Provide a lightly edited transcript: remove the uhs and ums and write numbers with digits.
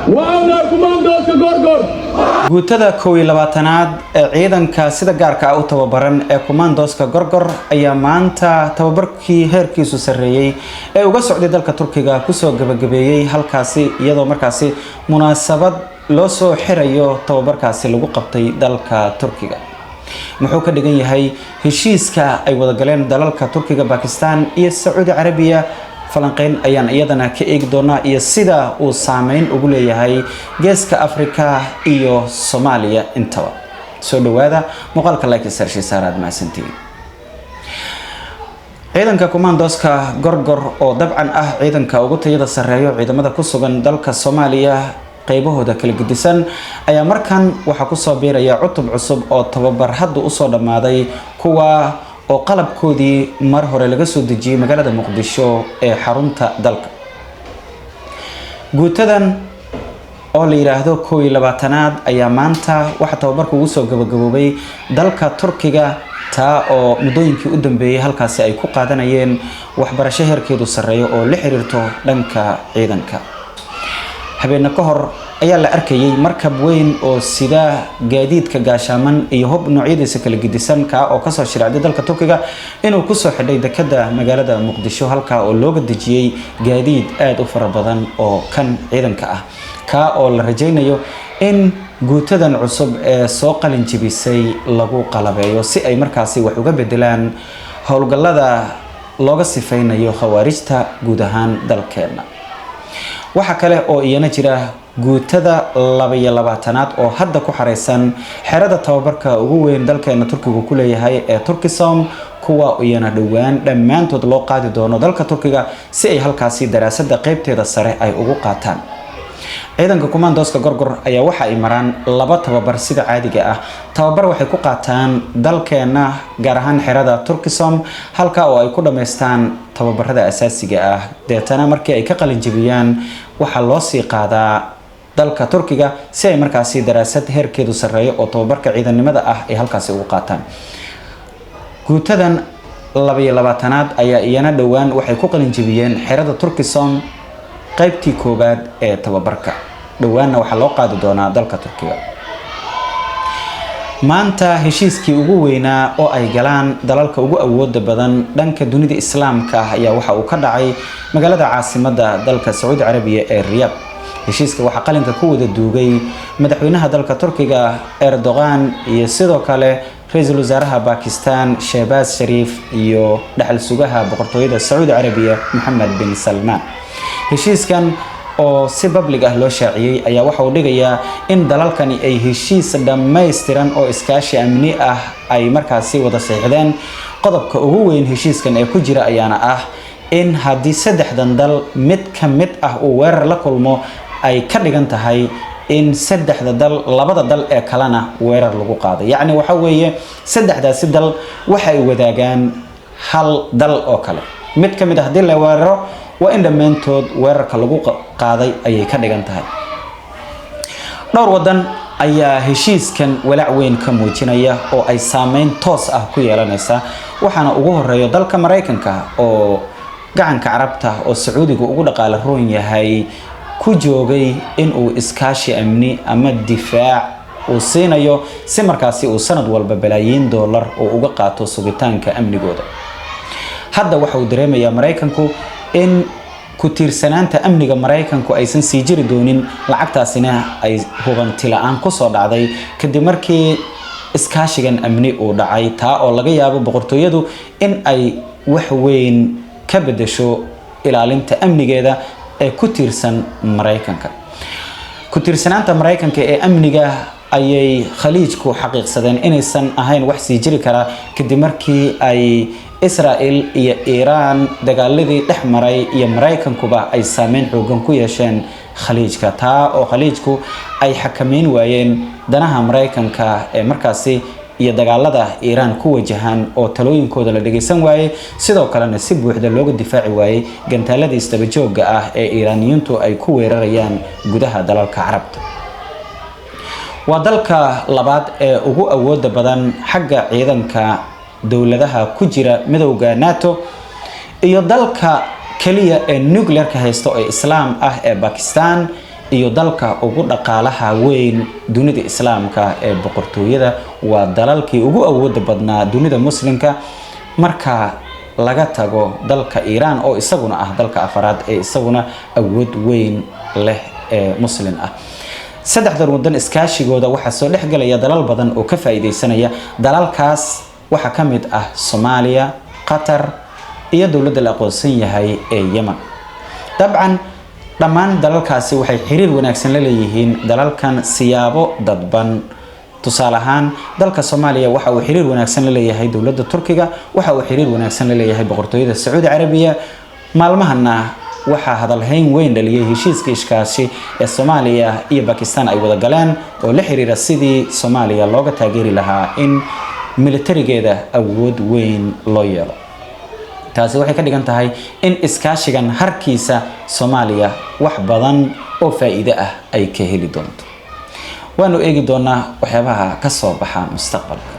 Waxaana kumaandooska Gorgor. Guutada 21aad ee ciidanka sida gaarka ah u tababaran ee kumaandooska Gorgor ayaa maanta tababarkii heerkiisu sarreeyey ee uga socday dalka Turkiga kusoo gabagabeeyey halkaasi, iyadoo markaasi munaasabad loo soo xirayo tababarkaasi lagu qabtay dalka Turkiga. Muxuu ka dhigan yahay heshiiska ay wadagaleen dalalka Turkiga, Bakistan iyo Sacuudi Carabiya? Falanqeyn ayaan iyadana ka eegi doonaa iyo sida uu saameyn ugu leeyahay Geeska Afrika iyo Soomaaliya intaba. Soo dhawaada, muuqaalka like sarshisaaraad mahadsantihiin. Ciidanka kumaandooska Gorgor, oo dabcan ah ciidanka ugu tayada sarreeyo ciidamada ku sugan dalka Soomaaliya qaybahooda kala gedisan, ayaa markan waxaa kusoo biiraya cutub cusub oo tababar hadda usoo dhammaaday, kuwa oo qalabkoodii mar hore laga soo dejiyey magaalada Muqdisho ee xarunta dalka. Guutadan oo la yidhaahdo 21aad ayaa maanta waxaa tababarka ugu soo gabagaboobay dalka Turkiga, taa oo muddooyinkii u dambeeyey halkaasi ay ku qaadanayeen waxbarasho heerkeedu sarreeyo oo la xiriirto dhanka ciidanka. Habeenne ka hor ayaa la arkayay markab weyn oo sida gaadiidka gaashaaman iyo hub noocyadiisa kala gedisan, kaa oo kasoo shiracday dalka Turkiga, inuu kusoo xidhay dekada magaalada Muqdisho, halkaa oo looga dejiyey gaadiid aada u fara badan oo kan ciidanka ah, kaa oo la rajaynayo in guutadan cusub ee soo qalin jebisay lagu qalabeeyo, si ay markaasi wax uga bedelaan howlgallada looga sifeynayo Khawaarijta guud ahaan dalkeena. Waxaa kale oo iyana jira guutada 22aad oo hadda ku xareysan xerada tababarka ugu weyn dalkeena Turkigu ku leeyahay ee Turkisom, kuwa iyana dhowaan dhammaantood loo qaadi doono dalka Turkiga si ay halkaasi daraasada qeybteeda sare ay ugu qaataan. Ciidanka kumaandooska Gorgor ayaa waxa ay maraan laba tababar sida caadiga ah. Tababar waxay ku qaataan dalkeena, gaar ahaan xerada Turkisom, halka oo ay ku dhammaystaan tababarada asaasiga ah. Deetana markii ay ka qalin jebiyaan, waxaa loo sii qaadaa dalka Turkiga si ay markaasi daraasad heerkeedu sarreeyo oo tababarka ciidannimada ah ay halkaasi ugu qaataan. Guutadan 22aad ayaa iyana dhowaan waxay ku qalin jebiyeen xerada Turkisom qaybtii koowaad ee tababarka, dhowaanna waxaa loo qaadi doonaa dalka Turkiga. Maanta heshiiskii ugu weynaa oo ay galaan dalalka ugu awooda badan dhanka dunida Islaamka ah ayaa waxa uu ka dhacay magaalada caasimadda dalka Sacuudi Carabiya ee Riyaad. Heshiiska waxaa qalinka ku wada duugay madaxweynaha dalka Turkiga Erdogan iyo sidoo kale ra-iisul wasaaraha Bakistan Shehbaz Shariif iyo dhaxal sugaha boqortooyada Sacuudi Carabiya Maxamed bin Salmaan. Heshiiskan oo si public ah loo shaaciyey ayaa waxa uu dhigayaa in dalalkani ay heshiis dhammaystiran oo iskaashi amni ah ay markaasi wada saxiixdeen. Qodobka ugu weyn heshiiskan ee ku jira ayaana ah in haddii saddexdan dal mid ka mid ah uu weerar la kulmo, ay ka dhigan tahay in saddexda dal labada dal ee kalena weerar lagu qaaday. Yacni waxa weeye, saddexdaasi dal waxa ay wadaagaan hal dal oo kale. Mid ka mid ah haddii la weeraro, waa in dhammaantood weerarka lagu qaaday ayay ka dhigan tahay. Dhowr wadan ayaa heshiiskan walaac weyn ka muujinaya oo ay saameyn toos ah ku yeelanaysa, waxaana ugu horeeyo dalka Maraykanka oo Gacanka Carabta oo Sacuudiga ugu dhaqaale roon yahay ku joogay inuu iskaashi amni ama difaac uu siinayo, si markaasi uu sanad walba balaayiin doolar oo uga qaato sugitaanka amnigooda. Hadda waxa uu dareemayaa Maraykanku in ku tiirsanaanta amniga Maraykanku aysan sii jiri doonin, lacagtaasina ay hubanti la-aan kusoo dhacday kadib markii iskaashigan amni uu dhacay, taa oo laga yaabo boqortooyadu in ay wax weyn ka bedesho ilaalinta amnigeeda ee ku tiirsan Maraykanka. Ku tiirsanaanta Maraykanka ee amniga ayay Khaliijku xaqiiqsadeen inaysan ahayn wax sii jiri kara, kadib markii ay Israel iyo Iiraan dagaaladii dhex maray iyo Maraykankuba ay saameyn xoogan ku yeesheen Khaliijka, taa oo Khaliijku ay xakameyn waayeen danaha Maraykanka ee markaasi iyo dagaalada Iiraan ku wajahan oo talooyinkooda la dhageysan waayey, sidoo kalena si buuxda looga difaaci waayey gantaalada isdabajooga ah ee Iiraaniyiintu ay ku weerarayaan gudaha dalalka Carabta. Waa dalka labaad ee ugu awooda badan xagga ciidanka dowladaha ku jira midowda NATO iyo dalka kaliya ee nuclearka haysta oo Islaam ah ee Bakistan. iyo dalka ugu dhaqaalaha weyn dunida Islaamka ee boqortooyada waa dalalkii ugu awooda badnaa dunida Muslimka, marka laga tago dalka Iiraan oo isaguna ah dalka afaraad ee isaguna awood weyn leh ee Muslim ah. Saddexdan wadan iskaashigooda waxaa soo dhexgelaya dalal badan oo ka faa'iideysanaya. Dalalkaas waxaa ka mid ah Soomaaliya, Qatar iyo dowladda la aqoonsan yahay ee Yemen. Dabcan dhammaan dalalkaasi waxay xiriir wanaagsan la leeyihiin dalalkan siyaabo dadban. Tusaale ahaan, dalka Soomaaliya waxa uu xiriir wanaagsan la leeyahay dowladda Turkiga, waxa uu xiriir wanaagsan la leeyahay boqortooyada Sacuudi Carabiya. Maalmahana waxaa hadalhayn weyn dhaliyay heshiiska iskaashi ee Soomaaliya iyo Bakistan ay wada galeen oo la xiriira sidii Soomaaliya looga taageeri lahaa in militarigeeda awood weyn loo yeelo. Taasi waxay ka dhigan tahay in iskaashigan harkiisa Soomaaliya wax badan oo faa'iido ah ay ka heli doonto. Waanu eegi doonaa waxyaabaha ka soo baxa mustaqbalka.